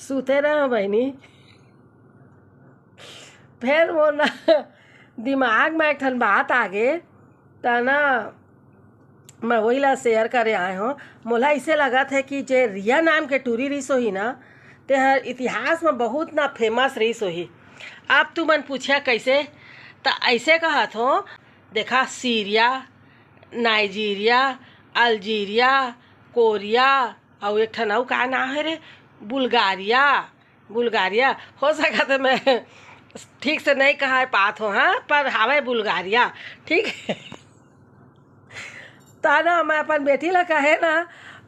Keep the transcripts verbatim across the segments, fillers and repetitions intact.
सुते रहे हो बहिनी। फेर मोर ना दिमाग में एक ठन बात आगे, त ना मैं वही ला शेयर करे आए हों। मोला ऐसे लगत हे कि जे रिया नाम के टूरी रिहिस होही ना, ते हर इतिहास में बहुत ना फेमस रिहिस होही। अब तुमन पूछिया कैसे, त ऐसे कहत हों, देखा, सीरिया, नाइजीरिया, अल्जीरिया, कोरिया, अउ एक ठन अउ का नाम हे रे, बुल्गारिया। बुल्गारिया, हो सकत हे मैं ठीक से नहीं कहा पात हों, हाँ, पर हावय बुल्गारिया, ठीक हे। त ना मैं अपन बेटी ला कहे ना,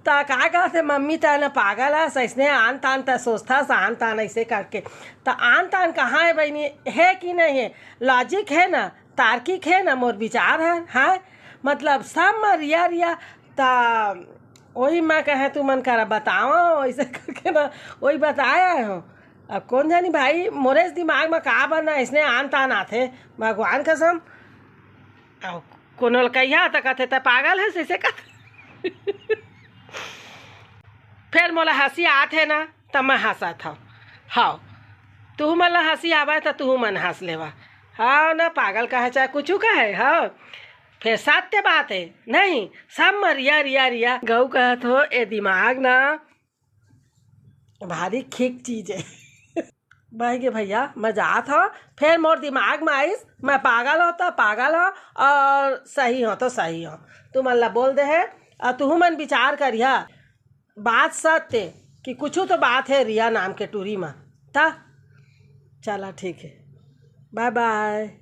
त का कहत हे, "मम्मी, त ना पागल हस, अइसने आन तान त सोचथस, आन तान अइसे करके।" त आन तान कहाँ हे बहिनी, हे कि नहीं हे? लॉजिक हे ना, तार्किक हे ना मोर विचार हे, हाँ? मतलब सब म रिया रिया, त वही मैं कहे तुमन करा बतावा, वैसे करके ना वही बताए आए हों। अब कौन जानी भाई, मोरे दिमाग में का बना, अइसने आन तान आथे, भगवान कसम। अब कोनो ल कहिया त कथे, "त पागल हे, अइसे कथे।" फेर मोला हंसी आथे ना, त मैं हंसत हव। हव, तुहू मन ला हंसी आवय, त तुहू मन हंस लेवा। हव ना, पागल कहे चाहे कुछू कहे, हव। फेर सत्य बात हे, नहीं, सब म रिया, रिया, रिया। गऊ कहत हों, ए दिमाग ना भारी खिक चीज हे। बह गे भैया, मैं जात हों, फेर मोर दिमाग में आइस, मैं पागल हों त पागल हों, अउ सही हों त सही हों। तुमन ला बोल दे हे, अउ तुहू मन विचार करिहा। बात सत्य कि कुछू तो बात हे रिया नाम के टूरी म। त चला, ठीक हे, बाय बाय।